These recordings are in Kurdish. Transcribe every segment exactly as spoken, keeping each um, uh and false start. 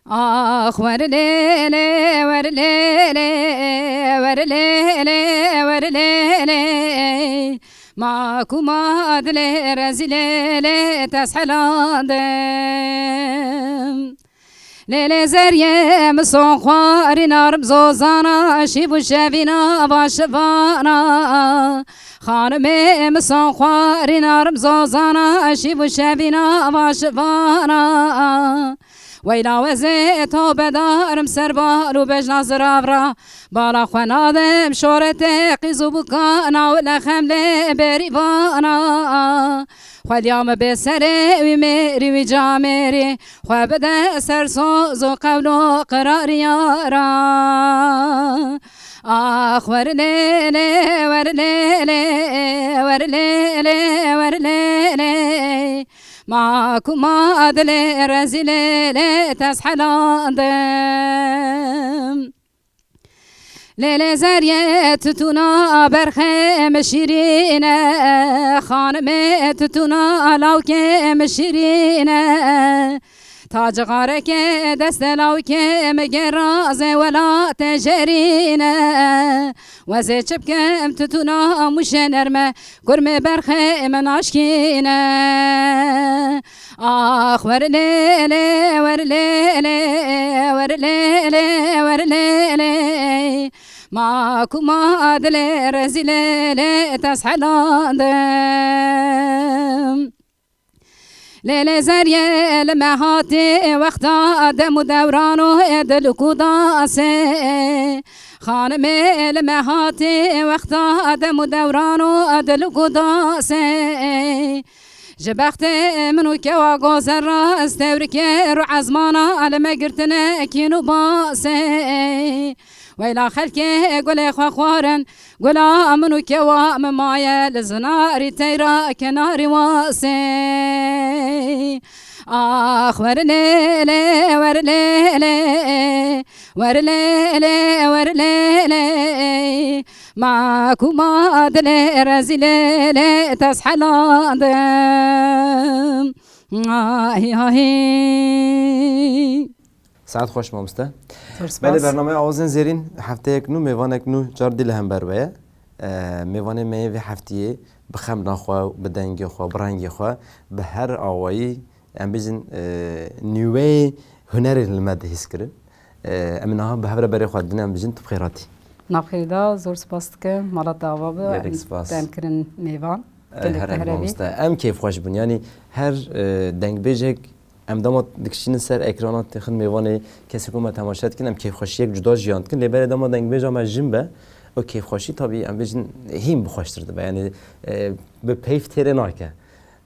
Ax wer lê lê, wer lê lê, wer lê lê, wer lê lê. Ma ku ma dilê rezîlê lê teshelandim. Lê lê zeriyê min son xwarîna rim zozana, şîv û şevîna va şivana. Xanimê min son xwarîna rim zozana, şîv û şevîna va şivana. Weyla wezê to bedarim ser bal û bejna ziravra. Bala xwe nadim şoretê qîz û bûkana û lexem lê berîvana. Xweliya min bê serê wî mêrî wî camêrî. Xwe bide ser soz û qewl û qirariya ra. Ax wer lê lê, wer lê lê, wer lê lê, wer lê lê. Ma ku ma dilê rezîlê lê teshelandim. Lê lê zeriyê tutûna berxê min şîrîn e, xanimê tutûna lawkê min şîrîn e. Ta cixareke destê lawkê min gerazê welatê jêrîn e. Wezê çi bikim tutûna mûşê nerme, kurmê berxê min naşkîne. Ax wer lê lê, wer lê lê, wer lê lê, wer lê lê. Ma ku ma dilê rezîlê lê teshelandim. Lê lê zeriyê li me hatî wexta dem û dewran û dil û kudasê. Xanimê li me hatî wexta dem û dewran û dil û kudasê. Ji bextê min û kewa gozera stewrikê ru ezmana li me girtine kîn û basê. Weyla xelkê gulê xwe xwarin, gula min û kewa min maye li zinarî teyra kenarî wasê. Ax wer lê lê, wer lê lê, wer lê lê, wer lê lê. Ma ku ma dilê rezîlê lê teshelandim. Ay ay. Saet xweş mamoste. Zor spas. Belê, bernameya Awazên Zêrîn hefteyek nû, mêvanek nû car dî li hember we ye. E, mêvanê me yê vê heftiyê bi xemla xwe, bi dengê xwe, bi rengê xwe, bi her awayî, em bêjin, e, nîweyê hunerê li me dihîs kirin. E, em ê niha bi hev re berê xwe didin, em bijin tu bi xêr hatî. Navxêrî da, zor spas dikim. Mala te ava be. Gelek spas. Em kirin mêvan. E, gelek her te ev here bî. Mamoste. Em kêfxweş bûn. Yanî her, e, dengbêjek Em dema dikişînin ser ekrana, têxin mêvanê, kesê ku me temaşe dikin, em kêfxweşiyek cuda jiyan dikin. Lê berê dema dengbêja me jin be, o kêfxweşî tabî em bêjin hîn bi xweştir dibe. Yanî, e, bi peyv têrê nake.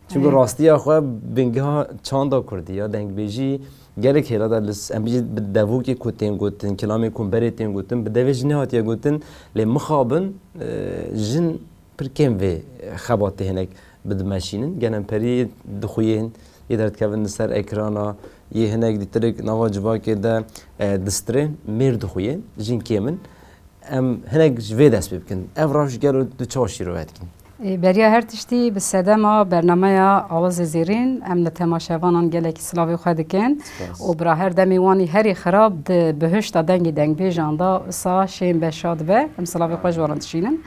Çimkî Ê. rastiya xwe bingeha çanda kurdî ya dengbêjî gelek hêla de li s-, em bêjin bi devokê ku tên gotin, kilamê ku berê tên gotin, bi devê jin nehatiye gotin. Lê mixabin, e, jin pir kêm vê xebatê hinek bidimeşînin. Gelemperî dixuyên yê derdikevin li ser ekrana, yê hinek dîtirik nava civakê de, e, distirên, mêr dixuyên, jin kêm in. Em hinek ji vê dest pê bikin. Ev rewş gelo tu çawa şîrove dikîn? Ê, beriya her tiştî bi sedema bernameya Awazê Zêrîn em li temaşevanan gelekî silavê xwe dikin. Spas. Û bira her demê wanî herî xirab di bihişta dengê dengbêjan de wisa şên be şad be. Em silavê xwe ji wan re dişînin.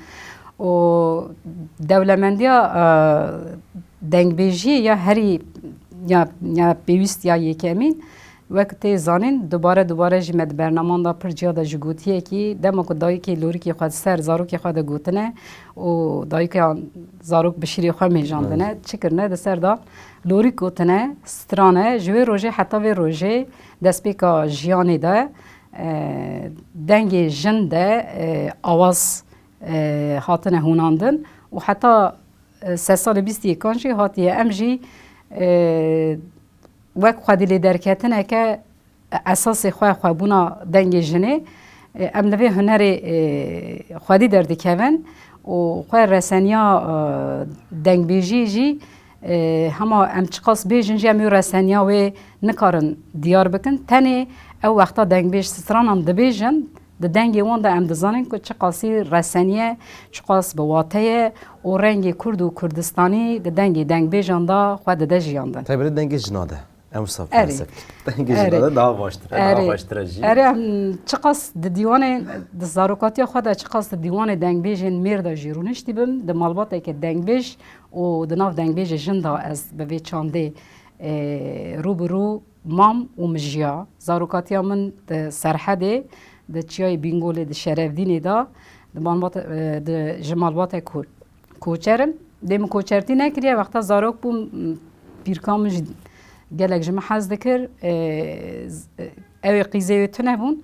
û dewlemendiya, e, dengbêjiyê ya herî, ya, ya pêwîst ya yekemîn, wek tê zanîn, dubare dubare jî me di bernaman de pir ciya de ji gotiyekî, dema ku dayikê lorikê xwe di ser zarokê xwe de gotine û dayikan zarok bi şîrê xwe mêjandine, Evet. çi kirine, di ser de lorik gotine, strane, ji wê rojê heta vê rojê destpêka jiyanê de, e, dengê jin de, e, awaz e, hatine hûnandin û heta, e, sedsalê bîst û yekan jî hatiye. Em jî, e, wek xwedî lê derketineke esasê xwe, xwebûna dengê jinê, e, em li vê hunerê, e, xwedî derdikevin û xwe reseniya, e, dengbêjiyê jî, e, hema em çiqas bêjin jî em wê reseniya wê nikarin diyar bikin. Tenê ew wexta dengbêj stranan dibêjin, Di dengê wan de em dizanin ku çiqasî reseniye, çiqas bi wate ye û rengê kurd û kurdistanî di dengê dengbêjan de xwe dide jiyandin. Taybetî dengê jina de. Em wisa Erê. Felsef. Dengê Erê. Jina de daha baştir e, daha Erê. Baştir e jî. Erê, em çiqas di dîwanê, di zarokatiya xwe de çiqas di dîwanê dengbêjên mêr de jî rûniştî bim, di malbateke dengbêj û di nav dengbêjê jin de ez bi vê çandê, e, rû bi rû mam û mijiya. Zarokatiya min di Serhedê, di çiyayê Bîngolê, di Şerevdînê de, di malbat-, e, di, ji malbatek ko-, koçer im. Dê min koçertî nekiriye, wexta zarok bûm, m, pîrka min jî gelek ji min hez dikir. E, z-, e, ew ê qîzê wê tune bûn.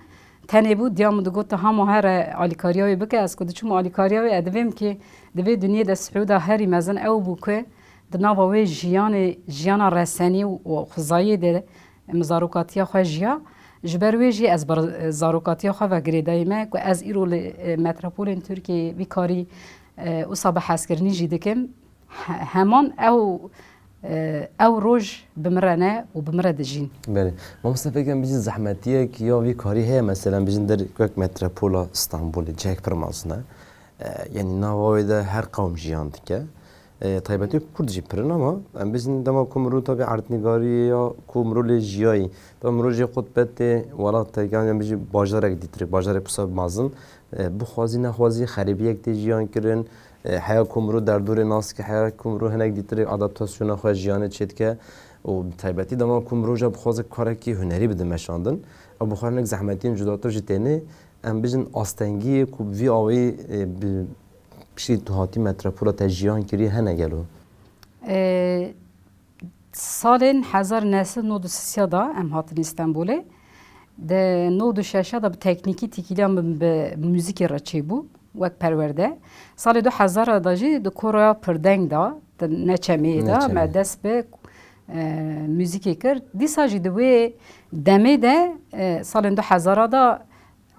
Tenê bû, diya min digot, "Tu hema here alîkariya wê bike." Ez ku diçûm alîkariya wê, ez divêm ki di vê dinyê de siûda herî mezin ew bû ku di nava wê jiyanê, jiyana resenî û xwezayê de min zarokatiya xwe jiya. Ji ber wê jî ez bi zarokatiya xwe ve girêdayî me ku ez îro li, e, metropolên Tirkiyeyê vî karî, e, wisa bi hezkirinî jî dikim. He-, heman ew, e, ew roj bi min re ne û bi min re dijîn. Belê. Mamoste, fêkem bijîn zehmetiyek ya vî karî heye, meselen bijîn der wek metropola Stenbolê, cihek pir mezin e. E, yanî nava wê de her qewm jiyan dike. E, taybetî Kurd jî pir in ama em bijîn dema ku mirov tabî erdnîgariyê ya ku mirov lê jiyayî. Dema mirov jê xwe dibetê welatek, yan, yan bijî bajarek dîtirek, bajarek wisa mezin, e, bixwazî nexwazî xerîbiyek tê jiyan kirin. E, heya ku mirov derdorê nas dike, heya ku mirov hinek dîtirek adaptasyona xwe jiyanê çêdike. Û bi taybetî dema ku mirov ja bixwaze karekî hunerî bide meşandin, ew bi xwe hinek zehmetiyên cudatir jî tênê. Em bijin astengiyê ku bi vî awayî, e, bi piştî tu hatî metropola te jiyan kirî hene gelo? E, salên hezar neh sed nod û sisiya de em hatin Stenbolê. Di nod û şeşa de bi teknîkî tîkiliya min bi muzîkê re çêbû, wek perwerde. Salê du hezar de jî di koroya Pirdeng de, di Neçemê de Neçemê. Me dest bi, e, muzîkê kir. Dîsa jî di wê demê de, e, salên du hezara de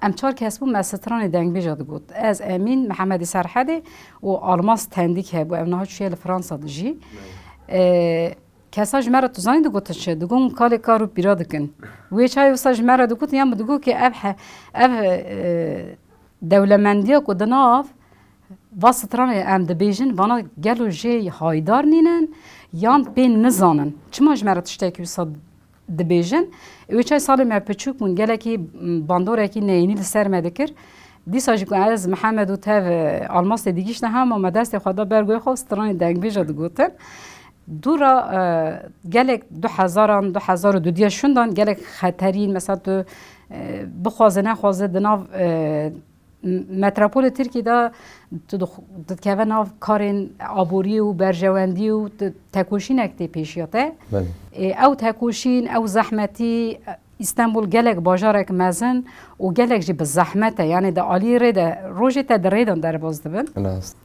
em çar kes bûn, me stranê dengbêja digot. Ez, Emîn, Mihemedê Serhedê û Almas Tendîk hebû. Ev niha çûye li Fransa dijî. E, kesa ji me re tu zanî digotin çi? Digot, "Hûn kalê kar û pîra dikin." Wê çayê wisa ji me re digot, yan min digot ki ev he-, ev, e, dewlemendiya ku di nav va stranê em dibêjin, vana gelo jê haydar nînin, yan pê nizanin. Çima ji me re tiştekî wisa dibêjin? Wê çay salê me piçûk bûn, gelekî, m, bandorekî neyînî li ser me dikir. Dîsa jî ku ez, Mihemed û tev, e, Almas tê digîştin hema me destê xwe da ber guhê xwe, stranê dengbêja digotin. Dûra, e, gelek du hezaran, du hezar û dudiya şundan gelek xeterîn, mesela tu, e, bixwaze nexwaze di nav, e, m-, metropolê Tirkî de tu dix-, dikeve nav karên aboriyê û berjewendiyê û tu tekoşînek tê pêşiya te. Belê. E, ew tekoşîn, ew zehmetî, e, Îstanbul gelek bajarek mezin û gelek jî bi zehmet e. Yanî di aliyê rê de rojê te di rê de derbas dibin. Rast.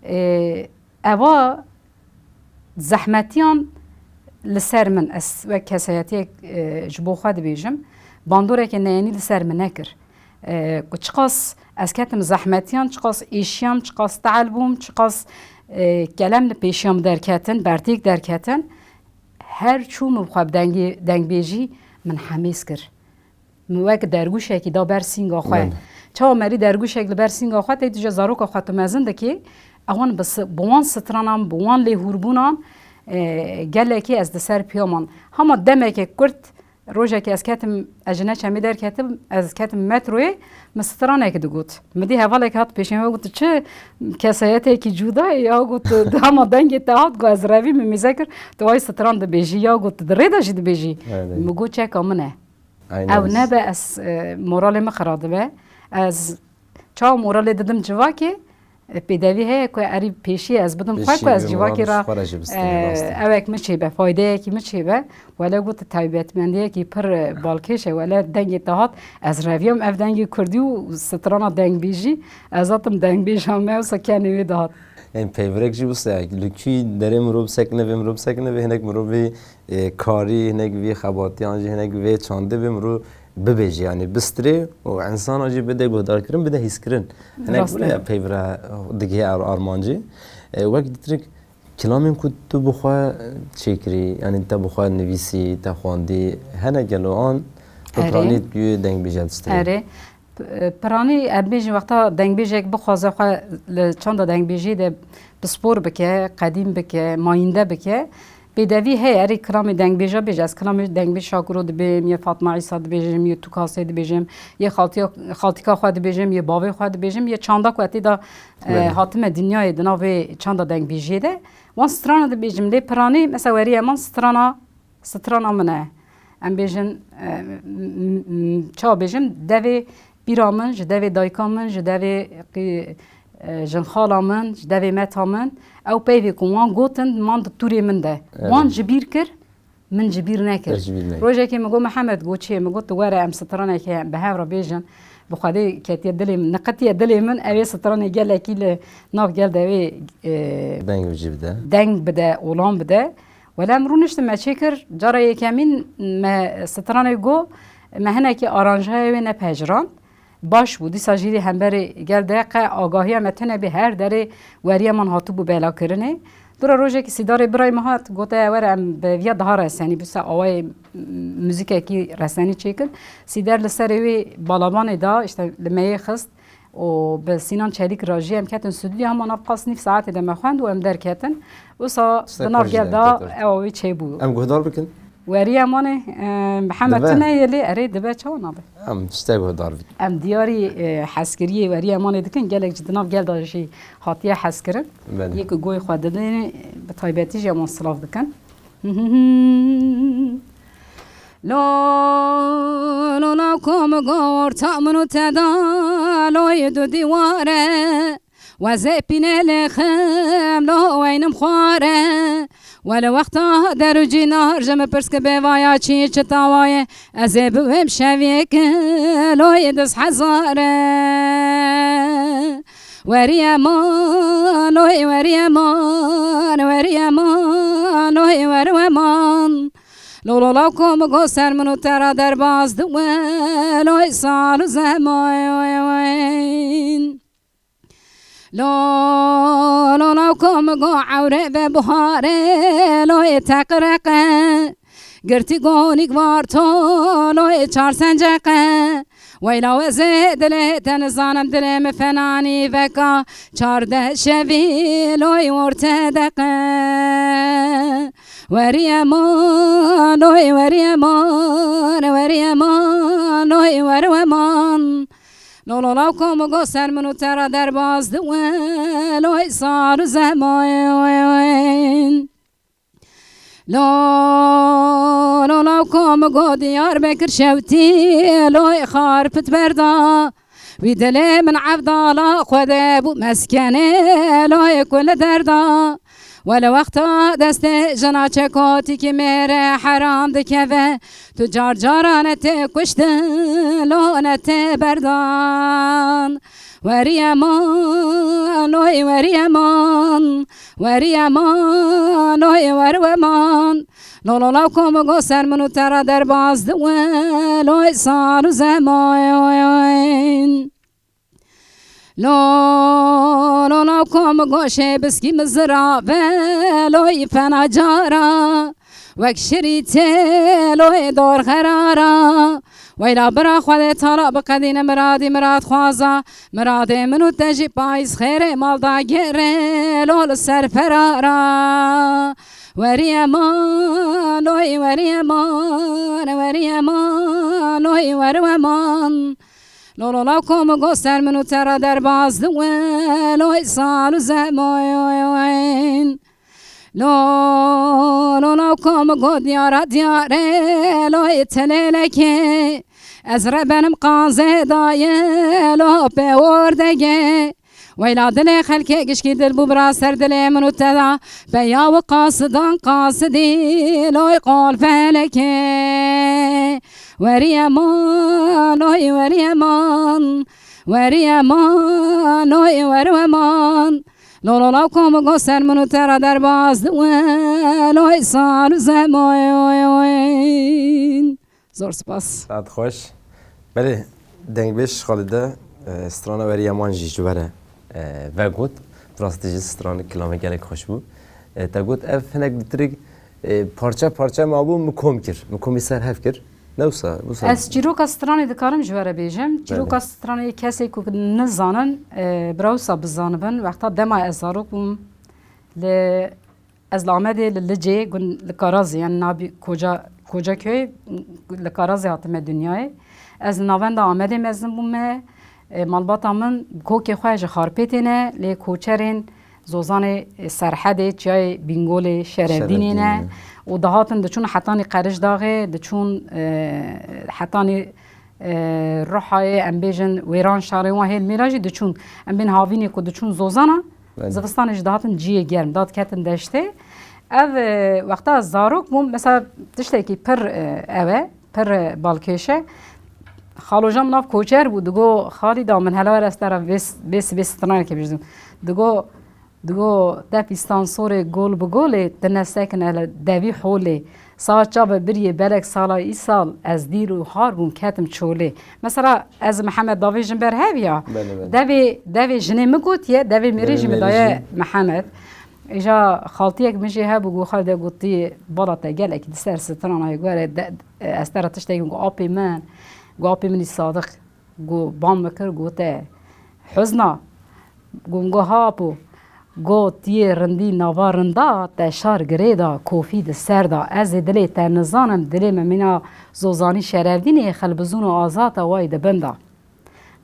E, eva zehmetiyan li ser min, ez wek kesayetiyek, e, ji bo xwe dibêjim, bandoreke neyênî li ser min nekir. E, ku çiqas ez ketim zehmetiyan, çiqas êşiyam, çiqas tehl bûm, çiqas, e, kelem li pêşiya min derketin, bertêk derketin, her çûm bi xwe bi dengê, dengbêjî min hemêz kir. Min wek dergûşekî da ber sînga xwe. Belê. Çawa merî dergûşek li ber sînga xwe tê, tu ji zaroka xwe tu mezin dikî, ewan bi si-, bi wan stranan, bi wan lêhûrbûnan, e, gelekî ez di ser piya man. Hema demeke kurt, rojekê ez ketim, ez ji Neçemê derketim, ez ketim metroyê, min stranek digot. Min dî hevalek hat pêşê me, got, "Çi kesayetekî cuda ye?" Ya got, "Hema dengê te hat, got, ez revî min mîze kir, tu ay stran dibêjî." Ya got, "Di rê de jî dibêjî." Belê. Min got, "Çeka min e." Aynen. Ew nebe ez, e, moralê min xira dibe. Ez çawa moralê didim civakê, e, pêdevî heye ku erî pêşî ez bidim xwe ku ez civakê re, e, ewek min çêbe, faydeyekî min çêbe. Wele got taybetmendiyekî pir, e, balkêş e. Wele dengê te hat, ez reviyam ev dengê kurdî û strana dengbêjî, ez hatim dengbêja me wisa kenê wê dihat. Em peyvrek jî wisa, li kî derê mirov bisekine vê, mirov bisekine vê, hinek mirovî e, karî, hinek vî xebatiyan jî, hinek vê çandê vê mirov bibêje, yanî bistirê û insana jî bide guhdarkirin, bide hîskirin. Hinek Rast e. Bire peyvire digihê ar-, armancê. E, wek dîtirik kilamên ku tu bi xwe çêkirî, yanî te bi xwe nivîsî, te xwendî, hene gelo an Erê. Piranî tu yê dengbêje distê? Erê. P-, piranî em bêjin wexta dengbêjek bixwaze xwe li çanda dengbêjiyê de pispor bike, qedîm bike, mayînde bike, pêdevî heye, erê kilamê dengbêja bêje. Ez kilamê dengbêj Şakiro dibêm, yê Fatma Îsa dibêjim, yê Tukasê dibêjim, yê xaltiya, xaltîka xwe dibêjim, yê bavê xwe dibêjim, yê çanda ku ez tê de, e, Belê. hatime dinyayê di nav vê çanda dengbêjiyê de. Wan strana dibêjim, lê piranî, mesela, werî eman strana, strana min e. Em bêjin, e, m-, m-, m-, çawa bêjim, devê pîra min, ji devê dayika min, ji devê qî-, e, jinxala min, ji devê meta min, ew peyvê ku wan gotin, man di tûrê min de. Evet. Wan ji bîr kir, min ji bîr nekir. Ez ji bîr nekir. Rojekê min got, Mihemed, got çi ye? Min got, tu were, em stranekê bi hev re bêjin. Bi Xwedê ketiye dilê min, niqetiye dilê min, ew ê stranê gelekî li nav gel de wê, e, Deng bi cî bide. deng bide, olan bide. Wele em rûniştin, me çêkir, cara yekemîn me stranê got, me hinekî aranjaya wê nepejirand. Baş bû, dîsa jî hemberê gel de qe agahiya me tune bê, her derê weriya man hatibû belakirinê. Dora rojekî Sîdarê birayê min hat, gote, were em bi viya daha resenî, bi se awayê muzîkekî resenî çêkin. Sîder li serê wê balabanê da, işte li meyê xist û bi Sînan Çelîk re jî em ketin stûdyo, hema nav qas nîv saetê de me xwend û em derketin. Wisa Stek di nav xwe jî gel de da derket. ewa wê çêbû. Em guhdar bikin. Weriya manê, e, Mihemed Dibe. tune yê lê, erê dibe, çawa nabe? Em stek guhdar bikin. Em diyarî, e, hezkiriyê weriya manê dikin, gelek ji di nav gel de jî hatiye hezkirin. Belê. Yê ku goyê xwe didin, bi taybetî jî em wan silav dikin. Lo, lo, la kom go orta min û te da, lo yê du dîware. Wezê pînê lê xem lo weynim xware. Wele wexta der û cînar ji min pirs ke bêvaya çî çi tawaye, ez ê biwêm şeviyê ke lo yê diz hezare. Weriye man, oy weriye man, weriye man, oy weriwe man. Lo lo law ko min got ser min û te ra derbaz diwe, loy sal û zemoy, oy oy. Lo lo law ko min got ewre ve buhare, loy teqreqe. Girtî gonîk var to, loy çar senceqe. Weyla wezê dilê te nizanim dilê min fenanî veka, çardeh şevî loy orte deqe. Weriye man, oy weriye man, weriye man, oy weriwe man. Lo lo law ko min got ser min û te ra derbaz diwe, loy sal û zemoy, oy oy. Lo lo law ko min got Diyarbekir şewtî, loy xar pit berda. Wî dilê min evdala xwe de bû meskenê, loy ku li derda. Wele wexta destê jina çekotîkî mêre heram dikeve, tu car caran e tê kuştin, lo ne tê berdan. Weriye man, oy weriye man, weriye man, oy weriwe man. Lo lo law ko min got ser min û te ra derbaz diwe, loy sal û zemoy, oy oy. Lo lo law ko min got şê biskî min zira ve, loy fena cara. Wek şirî tê loyê dor xerara. Weyla bira Xwedê tala biqedîne miradî mirad xwaza. Miradê min û te jî payîz xêrê mal da gêrê lo li ser ferara. Weriye man, oy weriye man, weriye man, oy weriwe man. Lo lo law ko min got ser min û te ra derbaz diwe, loy sal û zemoy, oy oy. Lo lo law ko min got diyara diyare, loy teleleke. Ez rebenim qazê daye, lo pê wordege. Weyla dilê xelkê gişkî dil bû bira ser dilê min û te da. Peya wi qasidan qasidî, loy qol feleke. Weriye man, oy weriye man, weriye man, oy weriwe man. Lo lo law ko min got ser min û te ra derbaz diwe, loy sal û zemoy, oy oy. Zor spas. Saet xweş. Belê, dengbêj Xalide, e, strana weriye man jî ji we re, e, vegot. Bi rastî jî stran kilamê gelek xweş bû. E, te got ev hinek dîtirik, e, parçe parçe mabû, min kom kir. Min komî ser hev kir. Ne wisa, wisa Ez çîroka stranê dikarim ji we re bêjim. Belê. Çîroka stranê kesê ku nizanin, e, bira wisa bizanibin. Wexta dema ez zarok bûm, li Ez li Amedê li Licê, gund li Karazê, yani nabî Koca, Kocaköy, li Karazê hatime dinyayê. Ez li navenda Amedê mezin bûme. E, malbata min kokê xwe ji Xarpêtê ne, lê koçerên Zozanê, e, Serhedê, çiyayê Bîngolê, Şerevdînê ne. Şerevdînê. Û dihatin diçûn hetanî Qerişdaxê, diçûn, e, hetanî, e, Ruhayê, em bêjin Wêranşarê, wan hêl mêra jî diçûn. Em bên havînê ku diçûn Zozana, Belê. Zivistanê jî dihatin cihê germ, dadiketin deştê. Ev, e, wexta zarok bûm, mesela tiştekî pir, e, ew e, pir, e, balkêş e. Xaloja min nav koçer bû, digo, "Xalîda min, hela were ez te re vê s-, vê sibê stranekê bijîm." Digo, digo, "Te pîstansorê gol bi golê, tu nesekine li devî holê. Saet çav e biriyê, belek sala îsal ez dîl û har bûm, ketim çolê." Mesela ez Mihemed davêjim ber hev ya. Belê, belê. Devê, devê jinê min gotiye, devê mêrê Devê jî min mêrê daye jî. Mihemed. Îja xaltiyek min jî hebû, got, "Xalide," gotî, "bala te gelekî di ser strana ye, gore de, ez te re tiştekî," got, "apê min, got, apê min î Sadiq," got, "ban min kir, gote, 'Huzna,'" got, min got, "Ha apo," got, "tiyê rindî nava rinda, te şar girê da, kofî di ser da, ez ê dilê te nizanim, dilê min mîna Zozanî Şerevdînê, xelbizûn û azad e, way di bin da."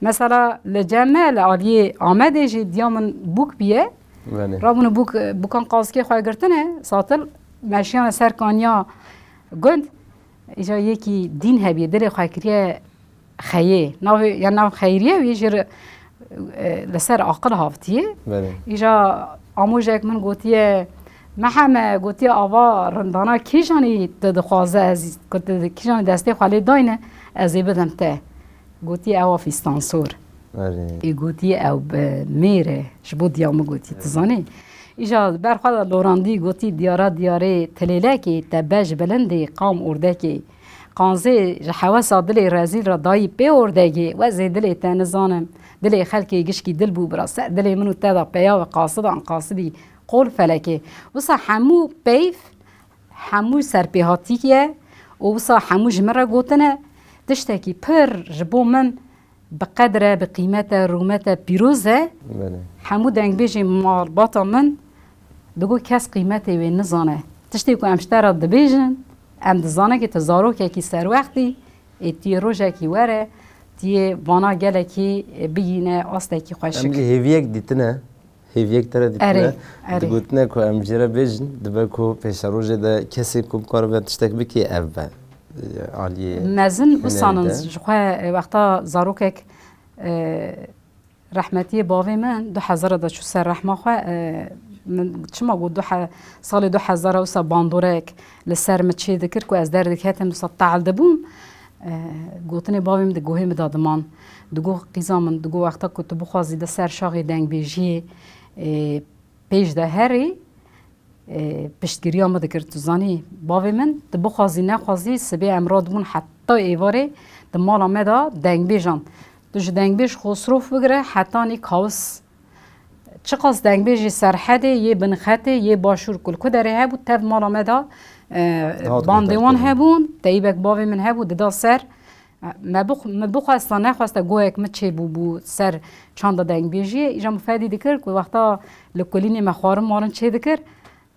Mesela li cem me, li aliyê Amedê jî diya min bûk bîye. Belê. Rabûne bûk, bûkan qazikê xwe girtine, satil, meşiyane ser kaniya gund. Îca yekî dîn hebîye, dilê xwe kiriye xeyê. Navê, ya nav xeyriye wî jî, e, li ser aqil havtiye. Belê. Îca amojek min gotiye, "Meheme," gotiye, "ava rindana kîjanî tu dixwaze ez, ku tu kîjanî destê xwe lê dayne, ez ê bidim te." Gotî, "Ew a fîstansor." Erê. Ê gotî, "Ew bi mêr e." Ji bo diya min gotî, tu zanî? Îja ber xwe de lorandî, gotî, "Diyara diyarê tilêlekê, te bej bilindê qam ordekê. Qanzê ji hewesa dilê rezîl re dayî pê ordegê, we zê dilê te nizanim. Dilê xelkê gişkî dil bû bira ser dilê min û te da peya ve qasida an qasidî qol felekê." Wisa hemû peyv, hemû serpêhatî ye û wisa hemû ji min re gotine, tiştekî pir ji bo min bi qedr e, bi qîmet e, rûmet e, pîroz e. Belê. Hemû dengbêjên malbata min digo kes qîmetê wê nizane. Tiştê ku em ji te re dibêjin, em dizane ku tu zarokekî serwextî, ê tu yê rojekî were, tu yê vana gelekî, e, bigîne astekî xweşik. Em jî hêviyek dîtine. Hêviyek te re dîtine, Erê, erê. Digotine ku em jê re bêjin, dibe ku pêşerojê de kesê ku bikaribe tiştek bikê ev be. Aliyê Mezin hunerê bisanin de. Ji xwe, e, wexta zarokek, e, rehmetiyê bavê min du hezar de çû ser rehma xwe, e, min çima got du he-, salê du hezar wisa bandorek li ser min çê dikir ku ez derdiketim, wisa tehl dibûm. E, gotinê bavê min di guhê min de diman. Digo, "Qîza min," digo, "wexta ku tu bixwazî li ser şaxê dengbêjiyê, e, pêş de herî, e, piştgiriya min dikir. Tu zanî, bavê min, tu bixwazî nexwazî, sibê em radibûn heta êvarê di mala me de dengbêjan. Tu ji dengbêj Xosrof bigire hetanî Kawis." Çiqas dengbêjê Serhedê, yê Binxetê, yê Başûr ku li ku derê hebû, tev mala me de, e, bandê wan hebûn, teyîbek bavê min hebû, dida ser. E, me bix-, min bixwesta nexwesta goyek min çêbûbû ser çanda dengbêjiyê. Îja min fedî dikir ku wexta li kulînê me xwarin marin çê dikir,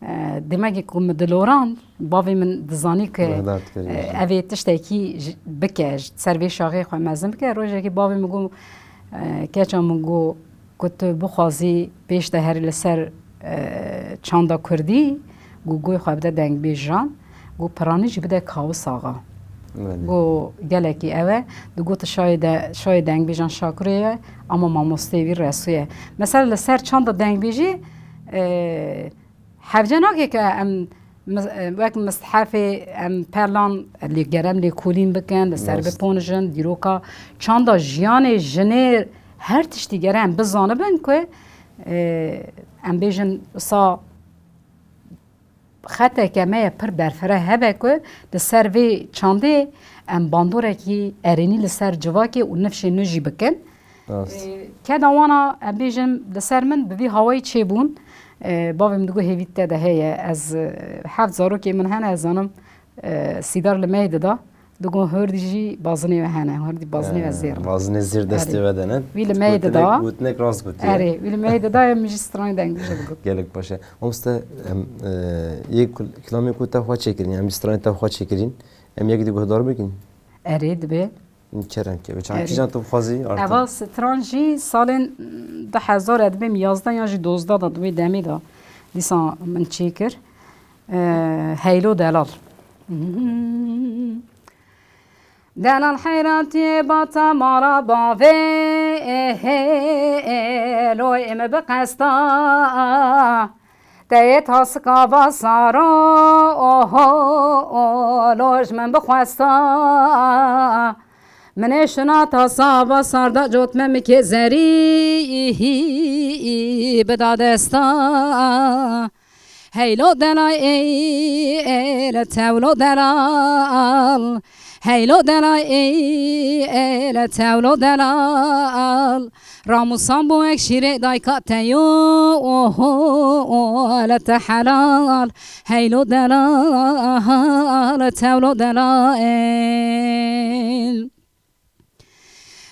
e, demekê ku min dilorand, bavê min dizanî ku, Guhdar dikir, e, ev ê tiştekî ji, bike, ji ser vê şaxê xwe mezin bike. Rojekê bavê min got, e, "Keça min," got, "ku tu bixwazî pêş de herî li ser, e, çanda kurdî, got, goy xwe bide dengbêjan, got, piranî jî bide Kawis Axa." Belê. Got, "Gelekî ew e." Digot, "Şayê de, şayê dengbêjan Şakurê ye, ama mamosteyê wî Reso ye." Mesela li ser çanda dengbêjê, e, hevce nake ke em mis-, e, wek mistehefê em pelan lê gerem lêkolîn bikin, li ser Rast. Biponijin, dîroka çanda jiyanê jinê her tiştî gere em bizanibin ku, e, em bêjin wisa xeteke me ye pir berfireh hebe ku li ser vê çandê em bandorekî erênî li ser civakê û nifşê nû jî bikin. Rast. Ê, keda wana, em bêjin, li ser min bi vî hawayî çêbûn. Ê, bavê min digot, "Hêvî te de heye." Ez, e, heft zarokê min hene, ez zanim, e, sîdar li me dida. Digo hurdî jî bazinê we hene, hurdî bazinê we zêr in. Bazinê zêr destê we de ne? Wî li me yê dida. Gotinek rast gotiye. Erê, wî li me yê dida, em jî stranê dengbêj digot. Gelek baş e. Mamoste, em, e, yê kul-, kilamê ku te xwe çêkirîn, em jî stranê te xwe çêkirîn, em yek dî guhdar bikin? Erê, dibe. Kerem ke. Çankîjan tu bixwazî artık? Eva stran jî salên du hezar, ez dibêm yazdeh yan jî dozdeh de, di wê demê de dîsa min çêkir. E, Heylo Delal. Delal heyratiyê bata mala bavê, lo ê min bi qesta. Te yê tasika va saro, oho, lo ji min bixwesta. Min ê şina tasa va sarda cotme min kê zerî bida desta. Heylo delal ey, ey, le tewlo delal. Heylo delal ey, ey, le tewlo delal. Ramûsan bo ek şîrê dayka te yo, oho, le te helal. Heylo delal, tewlo delal.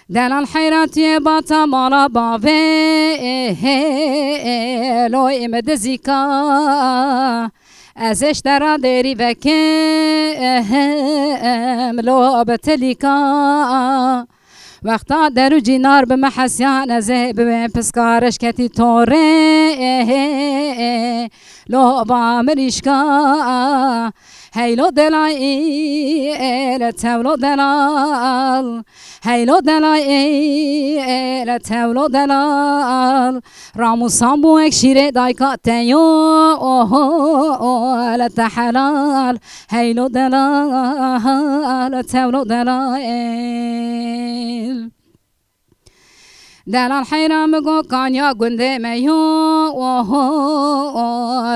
Delal heyratiyê bata mala bavê, lo ê min dizîka. Ez ê ji te ra dêrî vekim, lo bi tilîka. Wexta der û cînar bi me hesiyan, ez ê bi wê piska reşketî torê, lo ba mirîşka. Heylo delal, ê, le tewlo delal. Heylo delal, ê, ê, le tewlo delal. Ramûsan bo ek şîrê dayka te yo, oho, le te helal. Heylo delal, tewlo delal. Delal heyra min go kanya gundê me yo, oho,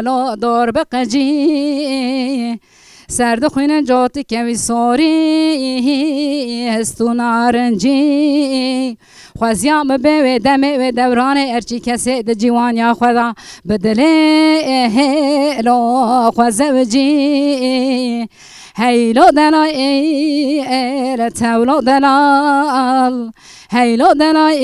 lo dor bi qecî. Ser dixwînin cotike wî sorî, hest û narincî. Xweziya min bê wê demê wê dewranê, erçî kesê di cîwaniya xwe da bi dilê, lo xwe zewicî. Heylo delal, ê, ê, le tewlo delal. Heylo delal, ê,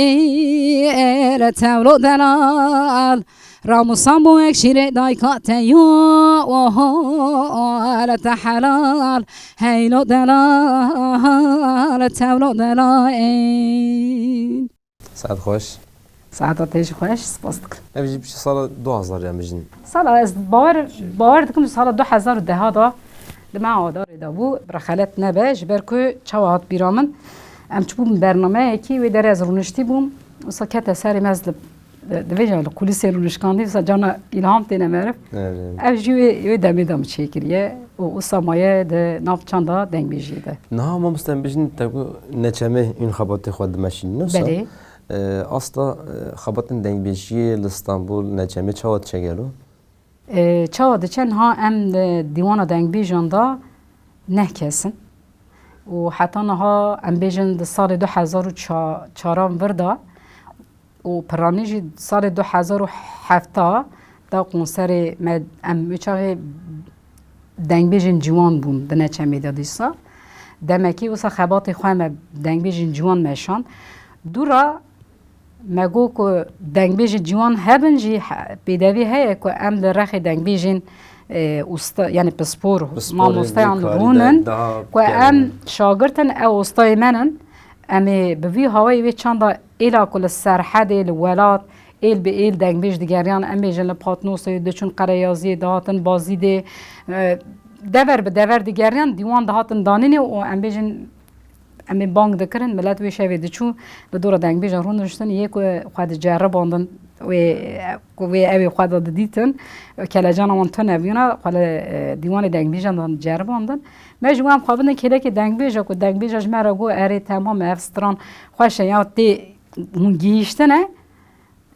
ê, le tewlo delal. Ramûsan bo ek şîrê dayka te yo, oho, le te helal. Heylo delal, tewlo delal. Saet xweş. Saeta te jî xweş, spas dikim. Ev jî piçe sala du hezar ya mijin. Sala ez bawer, bawer dikim sala du hezar û deh da li me Adarê de bû. Bira xelet nebe, ji ber ku çawa hat bîra min. Em çibûn bernameyekî, wê derê ez rûniştî bûm. Wisa kete serê me, ez li, di vêca li kulîsê rûnişkandî, wisa cana îlham têne meriv. Evet, evet. Ev jî wê, wê demê de min çêkiriye û wisa maye di nav çanda dengbêjiyê de. Niha mamoste em bijîn te ku neçemê hûn xebatê xwe dimeşînin, wisa? Belê. E, asta, e, xebatên dengbêjiyê li Stenbul, neçemê çawa diçe gelo? E, çawa diçe, niha em di dîwana dengbêjan de neh kes in. Û heta niha em bêjin di salê du hezar û çaran vir de û piranî jî salê du hezar û hevta da konserê me, em wê çaxê dengbêjên ciwan bûn di neçemê de dîsa. Demekî wisa xebatê xwe me dengbêjên ciwan meşand. Dû re me got ku dengbêjên ciwan hebin jî he-, pêdevî heye ku em li rexê dengbêjên, e, usta, yani pispor, pisporê mamosteyan rûnin, ku em şagirtin, ew ustayê me nin. Em ê bi vî hawayê wê çanda êla ku li Serhedê, li welat, êl bi êl dengbêj digeriyan, em bêjin li Patnosê diçûn Qereyaziyê, dihatin Bazîdê, e, dever bi dever digeriyan, dîwan dihatin danînê û em bêjin, em ê bang dikirin, milet wê şevê diçû li dora dengbêjan rûniştin, yê ku xwe diceribandin, wê, ku wê ew ê xwe de didîtin, kelecana wan tune bûna, xwe li, e, dîwanê dengbêjan de diceribandin. Me ji wan xwe bidin kêlekê dengbêja, ku dengbêja ji me re got, erê temam e, ev stran xweş e, ya tê hûn gihîştine.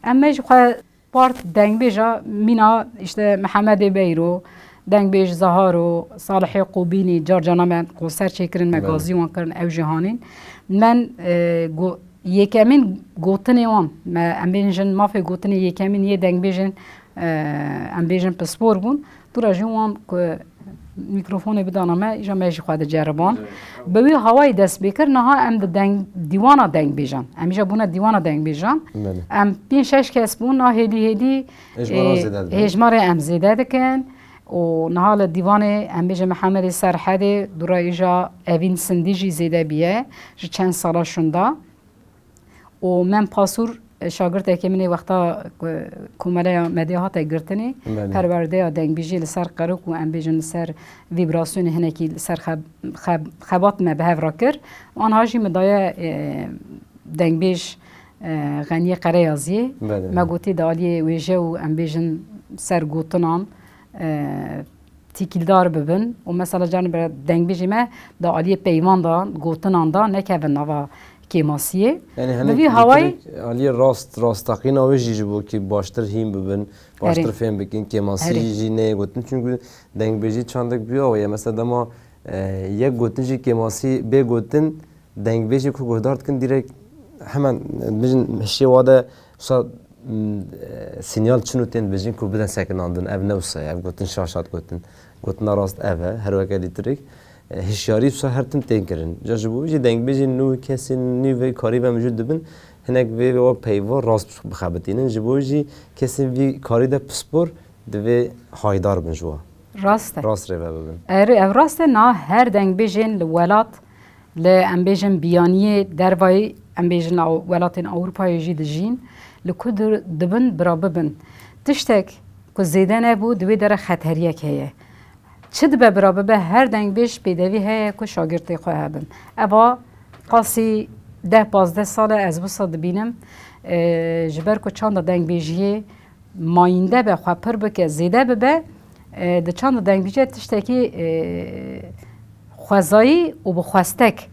Em me ji xwe part dengbêja mîna, işte, Mihemedê Beyro, dengbêj Zaharo, Salihê Qubînî, car cana me konser çêkirin, me gazî wan kirin, ew jî hanîn. Men, e, go-, yekemîn gotinê wan, me, em bên jin mafê gotinê yekemîn yê dengbêjên, e, em bêjin pispor bûn. Dûra jî wan ku Mîkrofonê bidana me, îja me jî xwe diceriban. Bi wî hawayî dest pê kir, niha em di deng, dîwana dengbêjan. Em îja bûne dîwana dengbêjan. Belê. Em pênc şeş kes bûn, niha hêdî hêdî, Hêjmara e, zêde dibin. Hêjmarê em zêde dikin. Û niha li dîwanê, em bêjin Mihemedê Serhedê, dûra îja Evîn Sindî jî zêde bûye, ji çend sala şûnda. Û Mem Pasûr, e, şagirtekê min ê wexta ku Komeleya Medya hate girtinê, Belê. Perwerdeya dengbêjiyê li ser qerok û em bêjin li ser vîbrasyonê hinekî li ser xeb-, xeb-, xebat me bi hev re kir. Aniha jî min daye, e, dengbêj, e, Xeniyê Qereyaziyê. Belê. Me gotî di aliyê wêje û em bêjin ser gotinan, e, tîkildar bibin û mesela carin bira dengbêjê me di aliyê peyvan de, gotinan de nekevin nava kêmasiyê. Yanî Bi hinek vî hawayî dîtirek aliyê rast, rastaqîna wê jî ji bo kî baştir hîn bibin, baştir Erê. Fêm bikin, kêmasî Erê. Jî neyê gotin. Çunku dengbêjî çandek bi awe ye. Mesela dema, e, yek gotin jî kêmasî bê gotin, dengbêjê ku guhdar dikin, dîrek hemen, e, bijin hişê wa de wisa, m, e, sînyal çin û tên dibêjin ku bidin sekinandin. Ev ne wisa ye, ev gotin şaş hat gotin. Gotina rast ev e, her weke dîtirek. E, hişyarî wisa her tim tên kirin. Ca ji bo wî jî dengbêjên nû, kesên nû vê karî ve mijûl dibin, hinek vê, vê wa peyva rast bixebitînin. Ji bo wî jî kesên vî karî de pispor divê haydar bin ji wa. Rast e. Rast rêve bibin. Erê, ev rast e, na her dengbêjên li welat, li, em bêjin, biyaniyê dervayî, em bêjin, Ew-, welatên Ewropayê jî dijîn, li ku dir-, dibin bira bibin. Tiştek ku zêde nebû, di wê dere xeteriyek heye. Çi dibe bira bibe, her dengbêj pêdevî heye ku şagirtê xwe hebin. Eva qasî deh pazdeh sal e ez wisa dibînim, e, ji ber ku çanda dengbêjiyê mayînde be, xwe pir bike, zêde bibe, e, di çanda dengbêjiyê tiştekî, e, xwezayî û bi xwestek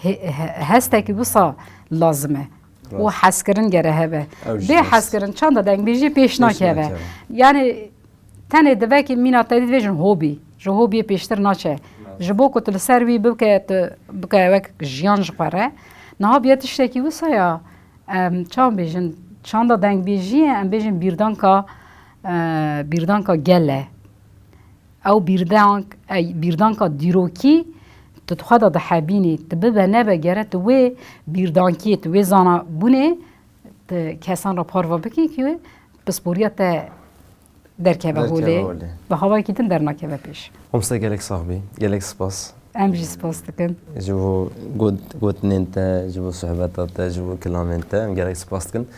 he-, he-, hestekî wisa lazim e. Û Rast. Hezkirin gere hebe. Ew jî Bê rast. Hezkirin çanda dengbêjiyê pêş Pêş nakeve. Nakeve. Yani tenê divekî mîna te dibêjin hobî. Ji hobiyê pêştir naçe. Rast. Ji bo ku tu li ser wî bike, tu bike wek jiyan ji xwe re. Niha biye tiştekî wisa ya. Em, çawa bêjin, çanda dengbêjiyê, em bêjin bîrdanka, e, bîrdanka gel e. Ew bîrdank, ey, bîrdanka dîrokî tu di xwe de dihebînî, tu bibe nebe gere tu wê bîrdankiyê, tu wê zanabûnê tu kesan re parve bikî ku pisporiya te derkeve Derkeve holê, holê. Bi hawayekî din dernakeve pêş. Mamoste gelek sax bî, gelek spas. Em jî spas dikin. Ji bo got-, gotinên te, ji bo sohbeta te, ji bo kilamên te em gelek spas dikin.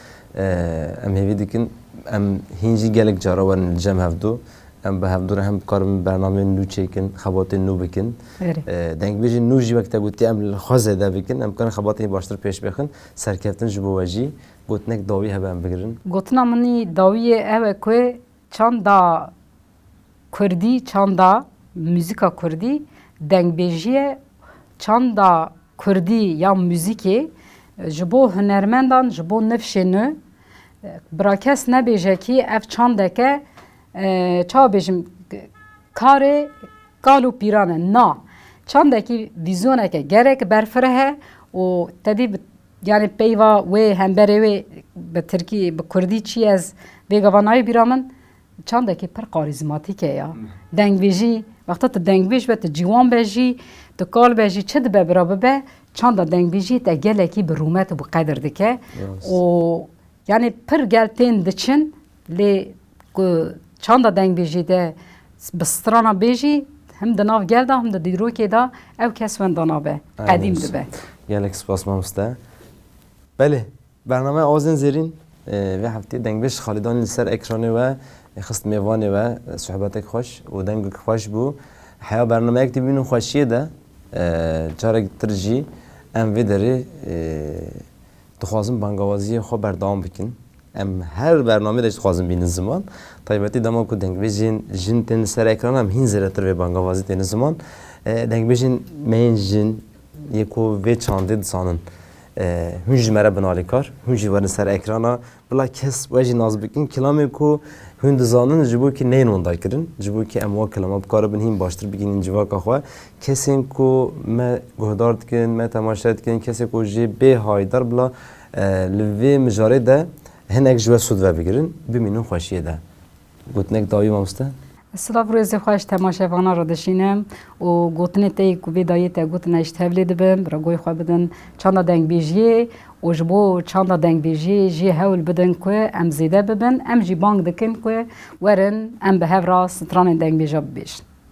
Em hêvî dikin, em hîn jî gelek cara werin li cem hevdu. Em bi hevdu re hem bikaribin bernameyên nû çêkin, xebatên nû bikin. Erê. Dengbêjên nû jî wek te gotî em li xwe zêde bikin, em bikarin xebatên baştir pêş bixin. Serkeftin ji bo we jî. Gotinek dawî hebe em bigirin. Gotina min î dawî yê ew e ku çanda kurdî, çanda muzîka kurdî, dengbêjiyê çanda kurdî ya muzîkê ji bo hunermendan, ji bo nifşê nû, bira kes nebêje kî ev çandeke, e, çawa bêjim, karê kal û pîran e. Na, çandekî vîzyoneke gelek berfireh e û te dî bi, yani peyva wê hemberê wê bi tirkî, bi kurdî çi ye ez vê gava nayê bîra min, çandekî pir karîzmatîk e ya. Dengbêjî, wexta tu dengbêj be, tu ciwan be jî, tu kal be jî, çi dibe bira bibe, çanda dengbêjiyê te gelekî bi rûmet û bi qedir dike. Rast. Û yani pir gel tên diçin, lê ku çanda dengbêjî de bi strana bêjî, him di nav gel de, him di dîrokê de ew kes wenda nabe, Aynen. Qedîm dibe. Gelek spas mamoste. Belê, bernameya Awazên Zêrîn, e, vê heftê dengbêj Xalidanî li ser ekranê we, e, xist mêvanê we, e, sohbetek xweş û dengek xweş bû. Heya bernameyek tê bînin xweşiyê de, e, carek dir jî em vê derê, e, dixwazin bangawaziyê xwe berdewam bikin. Em her bernamê de jî dixwazin bînin ziman. Taybetî dema ku dengbêjên jin tên li ser ekran, em hîn zêdetir vê bangawazî têne ziman. E, dengbêjên me yên jin yê ku vê çandê dizanin, e, hûn ji me re bin alîkar, hûn jî werin ser ekrana. Bila kes we jî nas bikin. Kilamê ku hûn dizanin ji bo kî neyên winda kirin, ji bo kî em wa kilama bikaribin hîn baştir bigihînin civaka xwe. Kesên ku me guhdar dikin, me temaşe dikin, kesê ku jê bê haydar bila, e, li vê mijarê de hinek ji we sûd vebigirin, bimînin xweşiyê de. Gotinek dawî mamoste? Silav rêzê xwe ji temaşevana re dişînim û gotinê te yê ku vê dayê te gotin, ez ji tevlê dibim, bi regoyê xwe bidin çanda dengbêjiyê û ji bo çanda dengbêjiyê jî hewl bidin ku em zêde bibin, em jî bang dikin ku werin em bi hev re stranên dengbêja bibêjin.